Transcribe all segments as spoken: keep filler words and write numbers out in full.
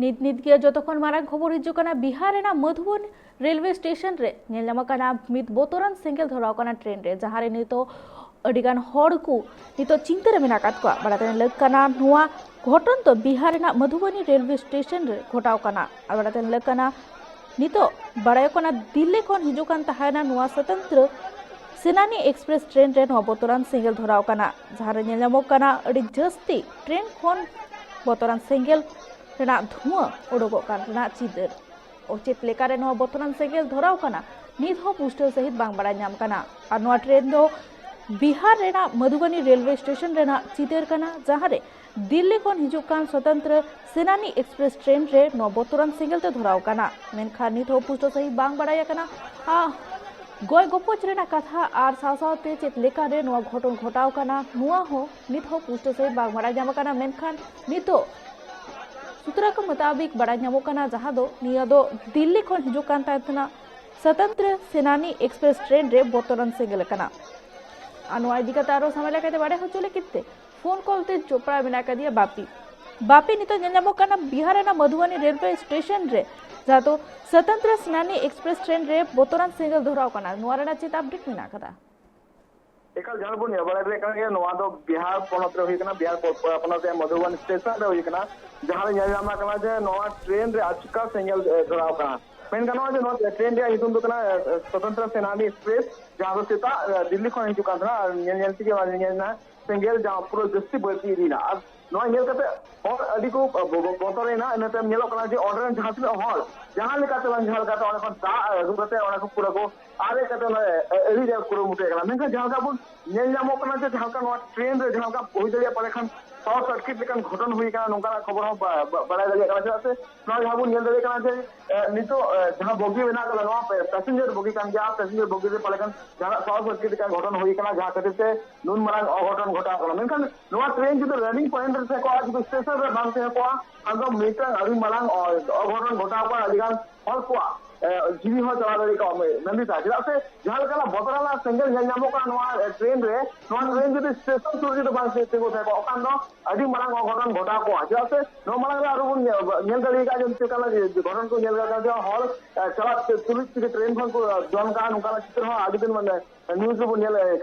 ᱱᱤᱛ ᱱᱤᱛ ᱜᱮ ᱡᱚᱛᱚ ᱠᱷᱚᱱ ᱢᱟᱨᱟᱝ ᱠᱷᱚᱵᱚᱨ ᱦᱤᱡᱩᱜ ᱠᱟᱱᱟ ᱵᱤᱦᱟᱨ ᱨᱮᱱᱟᱜ ᱢᱟᱫᱷᱩᱵᱚᱱ ᱨᱮᱞᱣᱮ ᱥᱴᱮᱥᱚᱱ ᱨᱮ ᱧᱮᱞ ᱧᱟᱢᱚᱜ ᱠᱟᱱᱟ ᱢᱤᱫ ᱵᱚᱛᱚᱨᱟᱱ ᱥᱮᱸᱜᱮᱞ ᱫᱷᱚᱨᱟᱣ ᱠᱟᱱᱟ ᱴᱨᱮᱱ ᱨᱮ, ᱡᱟᱦᱟᱸ ᱨᱮ ᱱᱤᱛᱚᱜ ᱟᱹᱰᱤ ᱜᱟᱱ ᱦᱚᱲ ᱠᱚ ᱱᱤᱛᱚᱜ ᱪᱤᱱᱛᱟᱹ ᱨᱮ ᱢᱮᱱᱟᱜ ᱟᱠᱟᱫ ᱠᱚᱣᱟ᱾ ᱵᱟᱲᱟᱭ ᱛᱮ ᱞᱟᱹᱠ ᱠᱟᱱᱟ ᱱᱚᱣᱟ ᱜᱷᱚᱴᱚᱱ ᱫᱚ ᱵᱤᱦᱟᱨ ᱨᱮᱱᱟᱜ ᱢᱟᱫᱷᱩᱵᱚᱱᱤ ᱨᱮᱞᱣᱮ ᱥᱴᱮᱥᱚᱱ ᱨᱮ ᱜᱷᱚᱴᱟᱣ ᱠᱟᱱᱟ᱾ ᱟᱨ ᱵᱟᱲᱟᱭ ᱛᱮ ᱞᱟᱹᱠ ᱠᱟᱱᱟ ᱱᱤᱛᱚᱜ ᱵᱟᱲᱟᱭᱚᱜ ᱠᱟᱱᱟ ᱫᱤᱞᱞᱤ ᱠᱷᱚᱱ ᱦᱤᱡᱩᱜ ᱠᱟᱱ ᱛᱟᱦᱮᱱᱟ ᱱᱚᱣᱟ ᱥᱚᱛᱚᱱᱛᱨᱚ ᱥᱮᱱᱟᱱᱤ ᱮᱠᱥᱯᱨᱮᱥ ᱴᱨᱮᱱ ᱨᱮ ᱱᱚᱣᱟ ᱵᱚᱛᱚᱨᱟᱱ ᱥᱮᱸᱜᱮᱞ ᱫᱷᱚᱨᱟᱣ ᱠᱟᱱᱟ, ᱡᱟᱦᱟᱸ ᱨᱮ ᱧᱮᱞ ᱧᱟᱢᱚᱜ ᱠᱟᱱᱟ ᱟᱹᱰᱤ ᱡᱟᱹᱥᱛᱤ ᱴᱨᱮᱱ ᱠᱷᱚᱱ ᱵᱚᱛᱚᱨᱟᱱ ᱥᱮᱸᱜᱮᱞ ᱨᱮᱱᱟᱜ ᱫᱷᱩᱣᱟᱹ ᱩᱰᱩᱠᱚᱜ ᱠᱟᱱ ᱨᱮᱱᱟᱜ ᱪᱤᱛᱟᱹᱨ᱾ ᱚ, ᱪᱮᱫ ᱞᱮᱠᱟᱨᱮ ᱱᱚᱣᱟ ᱵᱚᱛᱚᱨᱟᱱ ᱥᱮᱸᱜᱮᱞ ᱫᱷᱚᱨᱟᱣ ᱠᱟᱱᱟ, ᱱᱤᱛ ᱦᱚᱸ ᱯᱩᱥᱴᱟᱹᱣ ᱥᱟᱹᱦᱤᱡ ᱵᱟᱝ ᱵᱟᱲᱟᱭ ᱧᱟᱢ ᱠᱟᱱᱟ᱾ ᱟᱨ ᱱᱚᱣᱟ ᱴᱨᱮᱱ ᱫᱚ ᱵᱤᱦᱟᱨ ᱨᱮᱱᱟᱜ ᱢᱟᱫᱷᱩᱵᱚᱱᱤ ᱨᱮᱞᱣᱮ ᱥᱴᱮᱥᱚᱱ ᱨᱮᱱᱟᱜ ᱪᱤᱛᱟᱹᱨ ᱠᱟᱱᱟ, ᱡᱟᱦᱟᱸ ᱨᱮ ᱫᱤᱞᱞᱤ ᱠᱷᱚᱱ ᱦᱤᱡᱩᱜ ᱠᱟᱱ ᱥᱚᱛᱚᱱᱛᱨᱚ ᱥᱮᱱᱟᱱᱤ ᱮᱠᱥᱯᱨᱮᱥ ᱴᱨᱮᱱ ᱨᱮ ᱱᱚᱣᱟ ᱵᱚᱛᱚᱨᱟᱱ ᱥᱮᱸᱜᱮᱞ ᱫᱚ ᱫᱷᱚᱨᱟᱣ ᱠᱟᱱᱟ᱾ ᱢᱮᱱᱠᱷᱟᱱ ᱱᱤᱛ ᱦᱚᱸ ᱯᱩᱥᱴᱟᱹᱣ ᱥᱟᱹᱦᱤᱡ ᱵᱟᱝ ᱵᱟᱲᱟᱭ ᱟᱠᱟᱱᱟ, ᱟ, ᱜᱚᱡ ᱜᱚᱯᱚᱡ ᱨᱮᱱᱟᱜ ᱠᱟᱛᱷᱟ ᱟᱨ ᱥᱟᱶ ᱥᱟᱶᱛᱮ ᱪᱮᱫ ᱞᱮᱠᱟᱨᱮ ᱱᱚᱣᱟ ᱜᱷᱚᱴᱚᱱ ᱜᱷᱚᱴᱟᱣ ᱠᱟᱱᱟ, ᱱᱚᱣᱟ ᱦᱚᱸ ᱱᱤᱛ ᱦᱚᱸ ᱯᱩᱥᱴᱟᱹᱣ ᱥᱟᱹᱦᱤᱡ ᱵᱟᱝ ᱵᱟᱲᱟᱭ ᱧᱟᱢ ᱟᱠᱟᱱᱟ᱾ ᱢᱮᱱᱠᱷᱟᱱ ᱱᱤᱛᱚᱜ ᱥᱩᱛᱨᱟ ᱠᱚ ᱢᱩᱛᱟᱵᱤᱠ ᱵᱟᱲᱟᱭ ᱧᱟᱢᱚᱜ ᱠᱟᱱᱟ, ᱡᱟᱦᱟᱸ ᱫᱚ ᱱᱤᱭᱟᱹ ᱫᱚ ᱫᱤᱞᱞᱤ ᱠᱷᱚᱱ ᱦᱤᱡᱩᱜ ᱠᱟᱱ ᱛᱟᱦᱮᱸ ᱠᱟᱱᱟ ᱥᱚᱛᱚᱱᱛᱨᱚ ᱥᱮᱱᱟᱱᱤ ᱮᱠᱥᱯᱨᱮᱥ ᱴᱨᱮᱱ ᱨᱮ ᱵᱚᱛᱚᱨᱟᱱ ᱥᱮᱸᱜᱮᱞ ᱟᱠᱟᱱᱟ᱾ ᱟᱨ ᱱᱚᱣᱟ ᱤᱫᱤ ᱠᱟᱛᱮ ᱟᱨᱚ ᱥᱟᱢᱮᱞᱟ ᱠᱟᱛᱮ ᱵᱟᱲᱟᱭ ᱦᱚᱪᱚ ᱞᱟᱹᱜᱤᱫ ᱛᱮ ᱯᱷᱳᱱ ᱠᱚᱞ ᱛᱮ ᱡᱚᱯᱲᱟᱣ ᱢᱮᱱᱟᱜ ᱟᱠᱟᱫᱮᱭᱟ ᱵᱟᱯᱤ᱾ ᱵᱟᱯᱤ, ᱱᱤᱛᱚᱜ ᱧᱮᱞ ᱧᱟᱢᱚᱜ ᱠᱟᱱᱟ ᱵᱤᱦᱟᱨ ᱨᱮᱱᱟᱜ ᱢᱟᱫᱷᱩᱵᱟᱱᱤ ᱨᱮᱞᱣᱮ ᱥᱴᱮᱥᱚᱱ ᱨᱮ, ᱡᱟᱦᱟᱸ ᱫᱚ ᱥᱚᱛᱚᱱᱛᱨᱚ ᱥᱮᱱᱟᱱᱤ ᱮᱠᱥᱯᱨᱮᱥ ᱴᱨᱮᱱ ᱨᱮ ᱵᱚᱛᱚᱨᱟᱱ ᱥᱮᱸᱜᱮᱞ ᱫᱷᱚᱨᱟᱣ ᱠᱟᱱᱟ, ᱱᱚᱣᱟ ᱨᱮᱱᱟᱜ ᱪᱮᱫ ᱟᱯᱰᱮᱴ ᱢᱮᱱᱟᱜ ᱟᱠᱟᱫᱟ? ᱮᱠᱟᱞ, ᱡᱟᱦᱟᱸ ᱵᱚᱱ ᱧᱮᱞ ᱵᱟᱲᱟᱭ ᱫᱟᱲᱮᱭᱟᱜ ᱠᱟᱱ ᱜᱮᱭᱟ, ᱱᱚᱣᱟ ᱫᱚ ᱵᱤᱦᱟᱨ ᱯᱚᱱᱚᱛ ᱨᱮ ᱦᱩᱭ ᱠᱟᱱᱟ, ᱵᱤᱦᱟᱨ ᱯᱚ-, ᱯᱚᱱᱚᱛ ᱨᱮᱭᱟᱜ ᱢᱚᱫᱷᱩᱵᱚᱱ ᱥᱴᱮᱥᱚᱱ ᱨᱮ ᱦᱩᱭ ᱠᱟᱱᱟ, ᱡᱟᱦᱟᱸ ᱨᱮ ᱧᱮᱞ ᱧᱟᱢ ᱠᱟᱱᱟ ᱡᱮ ᱱᱚᱣᱟ ᱴᱨᱮᱱ ᱨᱮ ᱟᱪᱠᱟ ᱥᱮᱸᱜᱮᱞ, ᱮ, ᱫᱷᱚᱨᱟᱣ ᱠᱟᱱᱟ᱾ ᱢᱮᱱ ᱜᱟᱱᱚᱜᱼᱟ ᱡᱮ ᱱᱚᱣᱟ ᱴᱨᱮᱱ ᱨᱮᱭᱟᱜ ᱧᱩᱛᱩᱢ ᱫᱚ ᱠᱟᱱᱟ, ᱮ, ᱥᱚᱛᱚᱱᱛᱨᱚ ᱥᱮᱱᱟᱱᱤ ᱮᱠᱥᱯᱨᱮᱥ, ᱡᱟᱦᱟᱸ ᱫᱚ ᱥᱮᱛᱟᱜ, ᱮ, ᱫᱤᱞᱞᱤ ᱠᱷᱚᱱ ᱦᱤᱡᱩᱜ ᱠᱟᱱ ᱛᱟᱦᱮᱱᱟ᱾ ᱟᱨ ᱧᱮᱞ ᱧᱮᱞ ᱛᱮᱜᱮ ᱚᱱᱟ ᱧᱮᱞ ᱧᱟᱢ ᱥᱮᱸᱜᱮᱞ ᱡᱟᱦᱟᱸ ᱯᱩᱨᱟᱹ ᱡᱟᱹᱥᱛᱤ ᱵᱟᱹᱲᱛᱤ ᱤᱫᱤᱭᱮᱱᱟ᱾ ᱟᱨ ᱱᱚᱣᱟ ᱧᱮᱞ ᱠᱟᱛᱮ ᱦᱚᱲ ᱟᱹᱰᱤ ᱠᱚ ᱵᱚ-, ᱵᱚ-, ᱵᱚᱛᱚᱨᱮᱱᱟ᱾ ᱤᱱᱟᱹ ᱛᱟᱭᱚᱢ ᱧᱮᱞᱚᱜ ᱠᱟᱱᱟ ᱡᱮ ᱚᱸᱰᱮ ᱨᱮᱱ ᱡᱟᱦᱟᱸ ᱛᱤᱱᱟᱹᱜ ᱦᱚᱲ ᱡᱟᱦᱟᱸ ᱞᱮᱠᱟᱛᱮ ᱵᱟᱝ ᱡᱟᱦᱟᱸ ᱞᱮᱠᱟᱛᱮ ᱚᱸᱰᱮ ᱠᱷᱚᱱ ᱫᱟᱜ ᱟᱹᱜᱩ ᱠᱟᱛᱮ ᱚᱸᱰᱮ ᱠᱚ ᱯᱩᱨᱟᱹ ᱠᱚ ᱟᱨᱮᱡ ᱠᱟᱛᱮ ᱚᱱᱟ ᱮᱲᱤ ᱨᱮᱭᱟᱜ ᱠᱩᱨᱩᱢᱩᱴᱩᱭᱮᱫ ᱠᱟᱱᱟ᱾ ᱢᱮᱱᱠᱷᱟᱱ ᱡᱟᱦᱟᱸ ᱞᱮᱠᱟ ᱵᱚᱱ ᱧᱮᱞ ᱧᱟᱢᱚᱜ ᱠᱟᱱᱟ ᱡᱮ ᱡᱟᱦᱟᱸ ᱞᱮᱠᱟ ᱱᱚᱣᱟ ᱴᱨᱮᱱ ᱨᱮ ᱡᱟᱦᱟᱸ ᱞᱮᱠᱟ ᱦᱩᱭ ᱫᱟᱲᱮᱭᱟᱜᱼᱟ, ᱯᱟᱞᱮ ᱠᱷᱟᱱ ᱥᱚᱨᱴ ᱥᱟᱨᱠᱤᱴ ᱞᱮᱠᱟᱱ ᱜᱷᱚᱴᱚᱱ ᱦᱩᱭ ᱠᱟᱱᱟ, ᱱᱚᱝᱠᱟᱱᱟᱜ ᱠᱷᱚᱵᱚᱨ ᱦᱚᱸ ᱵᱟ-, ᱵᱟ-, ᱵᱟᱲᱟᱭ ᱫᱟᱲᱮᱭᱟᱜ ᱠᱟᱱᱟ᱾ ᱪᱮᱫᱟᱜ ᱥᱮ ᱱᱚᱣᱟ ᱡᱟᱦᱟᱸ ᱵᱚᱱ ᱧᱮᱞ ᱫᱟᱲᱮᱭᱟᱜ ᱠᱟᱱᱟ ᱡᱮ, ᱮ, ᱱᱤᱛᱚᱜ, ᱮ, ᱡᱟᱦᱟᱸ ᱵᱚᱜᱤ ᱢᱮᱱᱟᱜ ᱟᱠᱟᱫᱟ, ᱱᱚᱣᱟ ᱯᱮ-, ᱯᱮᱥᱮᱧᱡᱟᱨ ᱵᱚᱜᱤ ᱠᱟᱱ ᱜᱮᱭᱟ᱾ ᱯᱮᱥᱮᱧᱡᱟᱨ ᱵᱚᱜᱤ ᱨᱮ ᱯᱟᱞᱮ ᱠᱷᱟᱱ ᱡᱟᱦᱟᱱᱟᱜ ᱥᱚᱨᱴ ᱥᱟᱨᱠᱤᱴ ᱞᱮᱠᱟᱱ ᱜᱷᱚᱴᱚᱱ ᱦᱩᱭ ᱠᱟᱱᱟ, ᱡᱟᱦᱟᱸ ᱠᱷᱟᱹᱛᱤᱨ ᱛᱮ ᱱᱩᱱ ᱢᱟᱨᱟᱝ ᱚᱜᱷᱚᱴᱚᱱ ᱜᱷᱚᱴᱟᱣ ᱠᱟᱱᱟ᱾ ᱢᱮᱱᱠᱷᱟᱱ ᱱᱚᱣᱟ ᱴᱨᱮᱱ ᱡᱩᱫᱤ ᱨᱟᱱᱤᱝ ᱯᱚᱭᱮᱱᱴ ᱨᱮ ᱛᱟᱦᱮᱸ ᱠᱚᱜᱼᱟ, ᱡᱩᱫᱤ ᱥᱴᱮᱥᱚᱱ ᱨᱮ ᱵᱟᱝ ᱛᱟᱦᱮᱸ ᱠᱚᱜᱼᱟ, ᱟᱫᱚ ᱢᱤᱫᱴᱟᱝ ᱟᱹᱰᱤ ᱢᱟᱨᱟᱝ ᱚ-, ᱚᱜᱷᱚᱴᱚᱱ ᱜᱷᱚᱴᱟᱣ ᱠᱚᱜᱼᱟ᱾ ᱟᱹᱰᱤ ᱜᱟᱱ ᱦᱚᱲ ᱠᱚᱣᱟᱜ ᱮ, ᱡᱤᱣᱤ ᱦᱚᱸ ᱪᱟᱞᱟᱣ ᱫᱟᱲᱮ ᱠᱚᱜᱼᱟ ᱢᱮᱱᱫᱟ᱾ ᱪᱮᱫᱟᱜ ᱥᱮ ᱡᱟᱦᱟᱸ ᱞᱮᱠᱟᱱᱟᱜ ᱵᱚᱛᱚᱨᱟᱱᱟᱜ ᱥᱮᱸᱜᱮᱞ ᱧᱮᱞ ᱧᱟᱢᱚᱜ ᱠᱟᱱᱟ ᱱᱚᱣᱟ, ᱮ, ᱴᱨᱮᱱ ᱨᱮ, ᱱᱚᱣᱟ ᱴᱨᱮᱱ ᱡᱩᱫᱤ ᱥᱴᱮᱥᱚᱱ ᱥᱩᱨ ᱨᱮ ᱵᱟᱝ ᱛᱤᱸᱜᱩ ᱛᱟᱦᱮᱸ ᱠᱚᱜᱼᱟ, ᱚᱠᱷᱟᱱ ᱫᱚ ᱟᱹᱰᱤ ᱢᱟᱨᱟᱝ ᱚᱜᱷᱚᱴᱚᱱ ᱜᱷᱚᱴᱟᱣ ᱠᱚᱜᱼᱟ᱾ ᱪᱮᱫᱟᱜ ᱥᱮ ᱱᱚᱣᱟ ᱢᱟᱲᱟᱝ ᱨᱮ ᱟᱨᱚ ᱵᱚᱱ ᱧᱮᱞ, ᱧᱮᱞ ᱫᱟᱲᱮ ᱟᱠᱟᱫᱼᱟ ᱡᱮ ᱪᱮᱫ ᱞᱮᱠᱟᱱᱟᱜ ᱜᱷᱚᱴᱚᱱ ᱠᱚ ᱧᱮᱞ ᱟᱠᱟᱫ ᱡᱮ ᱦᱚᱲ, ᱮ, ᱪᱟᱞᱟᱜ ᱛᱮ ᱛᱩᱞᱩᱡ ᱛᱮᱜᱮ ᱴᱨᱮᱱ ᱠᱷᱚᱱ ᱠᱚ ᱡᱚᱱ ᱠᱟᱜᱼᱟ, ᱱᱚᱝᱠᱟᱱᱟᱜ ᱪᱤᱛᱟᱹᱨ ᱦᱚᱸ ᱟᱹᱰᱤ ᱫᱤᱱ ᱢᱟᱱᱮ ᱱᱤᱭᱩᱡᱽ ᱨᱮᱵᱚᱱ ᱧᱮᱞ,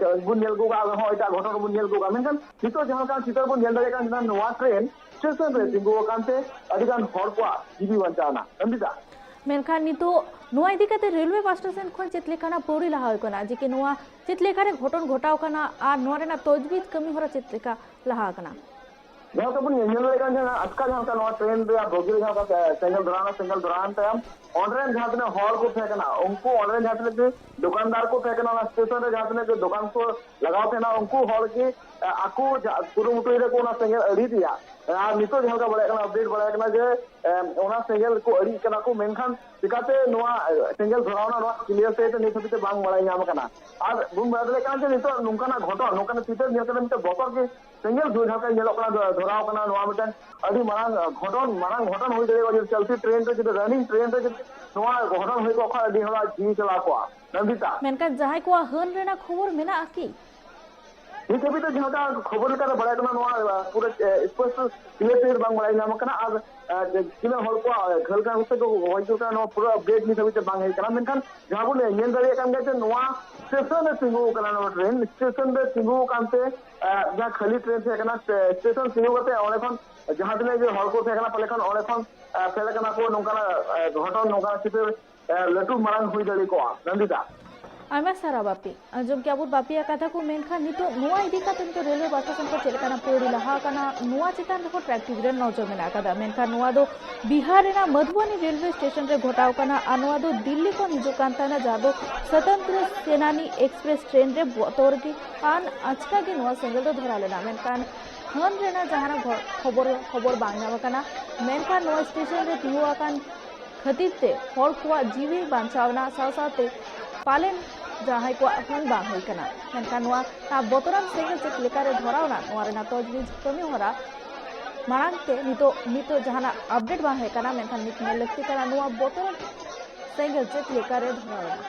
ᱵᱚᱱ ᱧᱮᱞ ᱟᱹᱜᱩ ᱠᱟᱜᱼᱟ, ᱟᱨᱦᱚᱸ ᱮᱴᱟᱜ ᱜᱷᱚᱴᱚᱱ ᱨᱮᱵᱚᱱ ᱧᱮᱞ ᱟᱹᱜᱩ ᱠᱟᱜᱼᱟ᱾ ᱢᱮᱱᱠᱷᱟᱱ ᱱᱤᱛᱚᱜ ᱡᱟᱦᱟᱸ ᱞᱮᱠᱟᱱ ᱪᱤᱛᱟᱹᱨ ᱵᱚᱱ ᱧᱮᱞ ᱫᱟᱲᱮᱭᱟᱜ ᱠᱟᱱᱟ, ᱱᱚᱣᱟ ᱴᱨᱮᱱ ᱥᱴᱮᱥᱚᱱ ᱨᱮ ᱛᱤᱸᱜᱩ ᱟᱠᱟᱱ ᱛᱮ ᱟᱹᱰᱤ ᱜᱟᱱ ᱦᱚᱲ ᱠᱚᱣᱟᱜ ᱡᱤᱣᱤ ᱵᱟᱧᱪᱟᱣ ᱮᱱᱟ᱾ ᱱᱚᱱᱫᱤᱛᱟ᱾ ᱢᱮᱱᱠᱷᱟᱱ ᱱᱤᱛᱚᱜ ᱱᱚᱣᱟ ᱤᱫᱤ ᱠᱟᱛᱮ ᱨᱮᱞᱣᱮ ᱯᱟᱥᱴᱟ ᱥᱮᱱ ᱠᱷᱚᱱ ᱪᱮᱫ ᱞᱮᱠᱟᱱᱟᱜ ᱯᱟᱹᱣᱲᱤ ᱞᱟᱦᱟ ᱦᱩᱭ ᱠᱟᱱᱟ, ᱡᱮ ᱠᱤ ᱱᱚᱣᱟ ᱪᱮᱫ ᱞᱮᱠᱟᱨᱮ ᱜᱷᱚᱴᱚᱱ ᱜᱷᱚᱴᱟᱣ ᱠᱟᱱᱟ ᱟᱨ ᱱᱚᱣᱟ ᱨᱮᱱᱟᱜ ᱛᱚᱡᱽᱵᱤᱡᱽ ᱠᱟᱹᱢᱤ ᱦᱚᱨᱟ ᱪᱮᱫ ᱞᱮᱠᱟ ᱞᱟᱦᱟ ᱟᱠᱟᱱᱟ? ᱡᱟᱦᱟᱸ ᱞᱮᱠᱟ ᱵᱚᱱ ᱧᱮᱞ ᱫᱟᱲᱮᱭᱟᱜ ᱠᱟᱱ ᱜᱮᱭᱟ, ᱟᱪᱠᱟ ᱡᱟᱦᱟᱸ ᱞᱮᱠᱟ ᱱᱚᱣᱟ ᱴᱨᱮᱱ ᱨᱮᱭᱟᱜ ᱵᱚᱜᱤ ᱨᱮ ᱡᱟᱦᱟᱸ ᱞᱮᱠᱟ ᱥᱮᱸᱜᱮᱞ ᱫᱷᱚᱨᱟᱣ ᱮᱱᱟ, ᱥᱮᱸᱜᱮᱞ ᱫᱷᱚᱨᱟᱣ ᱮᱱ ᱛᱟᱭᱚᱢ ᱚᱸᱰᱮ ᱨᱮᱱ ᱡᱟᱦᱟᱸ ᱛᱤᱱᱟᱹᱜ ᱦᱚᱲ ᱠᱚ ᱛᱟᱦᱮᱸ ᱠᱟᱱᱟ, ᱩᱱᱠᱩ ᱚᱸᱰᱮ ᱨᱮᱱ ᱡᱟᱦᱟᱸ ᱛᱤᱱᱟᱹᱜ ᱜᱮ ᱫᱚᱠᱟᱱᱫᱟᱨ ᱠᱚ ᱛᱟᱦᱮᱸ ᱠᱟᱱᱟ, ᱚᱱᱟ ᱥᱴᱮᱥᱚᱱ ᱨᱮ ᱡᱟᱦᱟᱸ ᱛᱤᱱᱟᱹᱜ ᱜᱮ ᱫᱚᱠᱟᱱ ᱠᱚ ᱞᱟᱜᱟᱣ ᱛᱟᱦᱮᱱᱟ, ᱩᱱᱠᱩ ᱦᱚᱲ ᱜᱮ, ᱮ, ᱟᱠᱚ ᱡᱟ-, ᱠᱩᱨᱩᱢᱩᱴᱩᱭ ᱫᱟᱠᱚ ᱚᱱᱟ ᱥᱮᱸᱜᱮᱞ ᱟᱹᱲᱤ ᱨᱮᱭᱟᱜ᱾ ᱟᱨ ᱱᱤᱛᱚᱜ ᱡᱟᱦᱟᱸ ᱞᱮᱠᱟ ᱵᱟᱲᱟᱭ ᱠᱟᱱᱟ, ᱟᱯᱰᱮᱴ ᱵᱟᱲᱟᱭ ᱠᱟᱱᱟ ᱡᱮ, ᱮ, ᱚᱱᱟ ᱥᱮᱸᱜᱮᱞ ᱠᱚ ᱟᱹᱲᱤᱜ ᱠᱟᱱᱟ ᱠᱚ, ᱢᱮᱱᱠᱷᱟᱱ ᱪᱤᱠᱟᱛᱮ ᱱᱚᱣᱟ, ᱮ, ᱥᱮᱸᱜᱮᱞ ᱫᱷᱚᱨᱟᱣ ᱮᱱᱟ, ᱱᱚᱣᱟ ᱠᱞᱤᱭᱟᱨ ᱥᱟᱺᱦᱤᱡ ᱛᱮ ᱱᱤᱛ ᱦᱟᱹᱵᱤᱡ ᱛᱮ ᱵᱟᱝ ᱵᱟᱲᱟᱭ ᱧᱟᱢ ᱟᱠᱟᱱᱟ᱾ ᱟᱨ ᱵᱚᱱ ᱵᱟᱲᱟᱭ ᱫᱟᱲᱮᱭᱟᱜ ᱠᱟᱱᱟ ᱡᱮ ᱱᱤᱛᱚᱜ ᱱᱚᱝᱠᱟᱱᱟᱜ ᱜᱷᱚᱴᱚᱱ, ᱱᱚᱝᱠᱟᱱᱟᱜ ᱪᱤᱛᱟᱹᱨ ᱧᱮᱞ ᱠᱟᱛᱮ ᱢᱤᱫᱴᱮᱱ ᱵᱚᱛᱚᱨ ᱜᱮ ᱥᱮᱸᱜᱮᱞ ᱡᱟᱦᱟᱸ ᱞᱮᱠᱟ ᱧᱮᱞᱚᱜ ᱠᱟᱱᱟ, ᱫᱷᱚ-, ᱫᱷᱚᱨᱟᱣ ᱠᱟᱱᱟ, ᱱᱚᱣᱟ ᱢᱤᱫᱴᱮᱱ ᱟᱹᱰᱤ ᱢᱟᱨᱟᱝ, ᱟᱸ, ᱜᱷᱚᱴᱚᱱ, ᱢᱟᱨᱟᱝ ᱜᱷᱚᱴᱚᱱ ᱦᱩᱭ ᱫᱟᱲᱮᱭᱟᱜᱼᱟ᱾ ᱡᱩᱫᱤ ᱪᱚᱞᱛᱤ ᱴᱨᱮᱱ ᱨᱮ, ᱡᱩᱫᱤ ᱨᱟᱱᱤᱝ ᱴᱨᱮᱱ ᱨᱮ ᱡᱩᱫᱤ ᱱᱚᱣᱟ ᱜᱷᱚᱴᱚᱱ ᱦᱩᱭ ᱠᱚᱜ ᱠᱷᱟᱱ ᱟᱹᱰᱤ ᱦᱚᱲᱟᱜ ᱡᱤᱣᱤ ᱪᱟᱞᱟᱣ ᱠᱚᱜᱼᱟ᱾ ᱱᱚᱱᱫᱤᱛᱟ᱾ ᱢᱮᱱᱠᱷᱟᱱ ᱡᱟᱦᱟᱸᱭ ᱠᱚᱣᱟᱜ ᱦᱟᱹᱱ ᱨᱮᱱᱟᱜ ᱠᱷᱚᱵᱚᱨ ᱢᱮᱱᱟᱜᱼᱟ ᱠᱤ? ᱱᱤᱛ ᱦᱟᱹᱵᱤᱡ ᱛᱮ ᱡᱟᱦᱟᱸ ᱞᱮᱠᱟ ᱠᱷᱚᱵᱚᱨ ᱞᱮᱠᱟᱛᱮ ᱵᱟᱲᱟᱭ ᱠᱟᱱᱟ, ᱱᱚᱣᱟ, ᱟᱸ, ᱯᱩᱨᱟᱹ, ᱮ, ᱥᱯᱚᱥᱴᱚ ᱠᱞᱤᱭᱟᱨ ᱥᱟᱺᱦᱤᱡ ᱵᱟᱝ ᱵᱟᱲᱟᱭ ᱧᱟᱢ ᱟᱠᱟᱱᱟ᱾ ᱟᱨ, ᱟᱸ, ᱡᱮ ᱛᱤᱱᱟᱹᱜ ᱦᱚᱲ ᱠᱚᱣᱟᱜ, ᱟᱸ, ᱜᱷᱟᱹᱞ ᱠᱟᱱᱟ ᱥᱮ ᱠᱚ ᱜᱚᱡ ᱜᱩᱨ ᱠᱟᱱᱟ, ᱱᱚᱣᱟ ᱯᱩᱨᱟᱹ ᱟᱯᱰᱮᱴ ᱱᱤᱛ ᱦᱟᱹᱵᱤᱡ ᱛᱮ ᱵᱟᱝ ᱦᱮᱡ ᱟᱠᱟᱱᱟ᱾ ᱢᱮᱱᱠᱷᱟᱱ ᱡᱟᱦᱟᱸ ᱵᱚᱱ ᱧᱮᱞ ᱫᱟᱲᱮᱭᱟᱜ ᱠᱟᱱ ᱜᱮᱭᱟ ᱡᱮ ᱱᱚᱣᱟ ᱥᱴᱮᱥᱚᱱ ᱨᱮ ᱛᱤᱸᱜᱩ ᱟᱠᱟᱱᱟ, ᱱᱚᱣᱟ ᱴᱨᱮᱱ ᱥᱴᱮᱥᱚᱱ ᱨᱮ ᱛᱤᱸᱜᱩ ᱟᱠᱟᱱ ᱛᱮ, ᱮ, ᱡᱟᱦᱟᱸ ᱠᱷᱟᱹᱞᱤ ᱴᱨᱮᱱ ᱛᱟᱦᱮᱸ ᱠᱟᱱᱟ, ᱥᱮ ᱥᱴᱮᱥᱚᱱ ᱛᱤᱸᱜᱩ ᱠᱟᱛᱮ ᱚᱸᱰᱮ ᱠᱷᱚᱱ ᱡᱟᱦᱟᱸ ᱛᱤᱱᱟᱹᱜ ᱜᱮ ᱦᱚᱲ ᱠᱚ ᱛᱟᱦᱮᱸ ᱠᱟᱱᱟ, ᱯᱟᱞᱮ ᱠᱷᱟᱱ ᱚᱸᱰᱮ ᱠᱷᱚᱱ, ᱮ, ᱯᱷᱮᱰ ᱟᱠᱟᱱᱟ ᱠᱚ, ᱱᱚᱝᱠᱟᱱᱟᱜ, ᱮ, ᱜᱷᱚᱴᱚᱱ, ᱱᱚᱝᱠᱟᱱᱟᱜ ᱪᱤᱛᱟᱹᱨ, ᱮ, ᱞᱟᱹᱴᱩ ᱢᱟᱨᱟᱝ ᱦᱩᱭ ᱫᱟᱲᱮ ᱠᱚᱜᱼᱟ᱾ ᱱᱚᱱᱫᱤᱛᱟ᱾ ᱟᱭᱢᱟ ᱥᱟᱨᱦᱟᱣ ᱵᱟᱯᱤ᱾ ᱟᱸᱡᱚᱢ ᱠᱮᱜᱼᱟ ᱵᱚᱱ ᱵᱟᱯᱤᱭᱟᱜ ᱠᱟᱛᱷᱟ ᱠᱚ, ᱢᱮᱱᱠᱷᱟᱱ ᱱᱤᱛᱚᱜ ᱱᱚᱣᱟ ᱤᱫᱤ ᱠᱟᱛᱮ ᱱᱤᱛᱚᱜ ᱨᱮᱞᱣᱮ ᱯᱟᱥᱴᱟ ᱥᱮᱱ ᱠᱷᱚᱱ ᱪᱮᱫ ᱞᱮᱠᱟᱱᱟᱜ ᱯᱟᱹᱣᱲᱤ ᱞᱟᱦᱟ ᱟᱠᱟᱱᱟ, ᱱᱚᱣᱟ ᱪᱮᱛᱟᱱ ᱨᱮᱦᱚᱸ ᱴᱨᱟᱠ ᱴᱤᱵᱷᱤ ᱨᱮ ᱱᱚᱡᱚᱨ ᱢᱮᱱᱟᱜ ᱟᱠᱟᱫᱟ᱾ ᱢᱮᱱᱠᱷᱟᱱ ᱱᱚᱣᱟ ᱫᱚ ᱵᱤᱦᱟᱨ ᱨᱮᱱᱟᱜ ᱢᱟᱫᱷᱩᱵᱚᱱᱤ ᱨᱮᱞᱣᱮ ᱥᱴᱮᱥᱚᱱ ᱨᱮ ᱜᱷᱚᱴᱟᱣ ᱠᱟᱱᱟ ᱟᱨ ᱱᱚᱣᱟ ᱫᱚ ᱫᱤᱞᱞᱤ ᱠᱷᱚᱱ ᱦᱤᱡᱩᱜ ᱠᱟᱱ ᱛᱟᱦᱮᱱᱟ, ᱡᱟᱦᱟᱸ ᱫᱚ ᱥᱚᱛᱚᱱᱛᱨᱚ ᱥᱮᱱᱟᱱᱤ ᱮᱠᱥᱯᱨᱮᱥ ᱴᱨᱮᱱ ᱨᱮ ᱵᱚᱛᱚᱨ ᱜᱮ ᱟᱱ ᱟᱪᱠᱟ ᱜᱮ ᱱᱚᱣᱟ ᱥᱮᱸᱜᱮᱞ ᱫᱚ ᱫᱷᱚᱨᱟᱣ ᱞᱮᱱᱟ᱾ ᱢᱮᱱᱠᱷᱟᱱ ᱦᱟᱹᱱ ᱨᱮᱱᱟᱜ ᱡᱟᱦᱟᱱᱟᱜ ᱜᱷᱚ-, ᱠᱷᱚᱵᱚᱨ, ᱠᱷᱚᱵᱚᱨ ᱵᱟᱝ ᱧᱟᱢ ᱟᱠᱟᱱᱟ, ᱢᱮᱱᱠᱷᱟᱱ ᱱᱚᱣᱟ ᱥᱴᱮᱥᱚᱱ ᱨᱮ ᱛᱤᱸᱜᱩ ᱟᱠᱟᱱ ᱠᱷᱟᱹᱛᱤᱨ ᱛᱮ ᱦᱚᱲ ᱠᱚᱣᱟᱜ ᱡᱤᱣᱤ ᱵᱟᱧᱪᱟᱣ ᱮᱱᱟ, ᱥᱟᱶ ᱥᱟᱶᱛᱮ ᱯᱟᱞᱮᱱ ᱡᱟᱦᱟᱸᱭ ᱠᱚᱣᱟᱜ ᱦᱚᱸ ᱵᱟᱝ ᱦᱩᱭ ᱠᱟᱱᱟ᱾ ᱢᱮᱱᱠᱷᱟᱱ ᱱᱚᱣᱟ ᱵᱚᱛᱚᱨᱟᱱ ᱥᱮᱸᱜᱮᱞ ᱪᱮᱫ ᱞᱮᱠᱟᱨᱮ ᱫᱷᱚᱨᱟᱣ ᱮᱱᱟ, ᱱᱚᱣᱟ ᱨᱮᱱᱟᱜ ᱛᱚᱡᱽᱵᱤᱡᱽ ᱠᱟᱹᱢᱤ ᱦᱚᱨᱟ ᱢᱟᱲᱟᱝ ᱛᱮ ᱱᱤᱛᱚᱜ, ᱱᱤᱛᱚᱜ ᱡᱟᱦᱟᱱᱟᱜ ᱟᱯᱰᱮᱴ ᱵᱟᱝ ᱦᱮᱡ ᱟᱠᱟᱱᱟ, ᱢᱮᱱᱠᱷᱟᱱ ᱱᱤᱛ ᱧᱮᱞ ᱞᱟᱹᱠᱛᱤ ᱠᱟᱱᱟ ᱱᱚᱣᱟ ᱵᱚᱛᱚᱨᱟᱱ ᱥᱮᱸᱜᱮᱞ ᱪᱮᱫ ᱞᱮᱠᱟᱨᱮ ᱫᱷᱚᱨᱟᱣ ᱮᱱᱟ?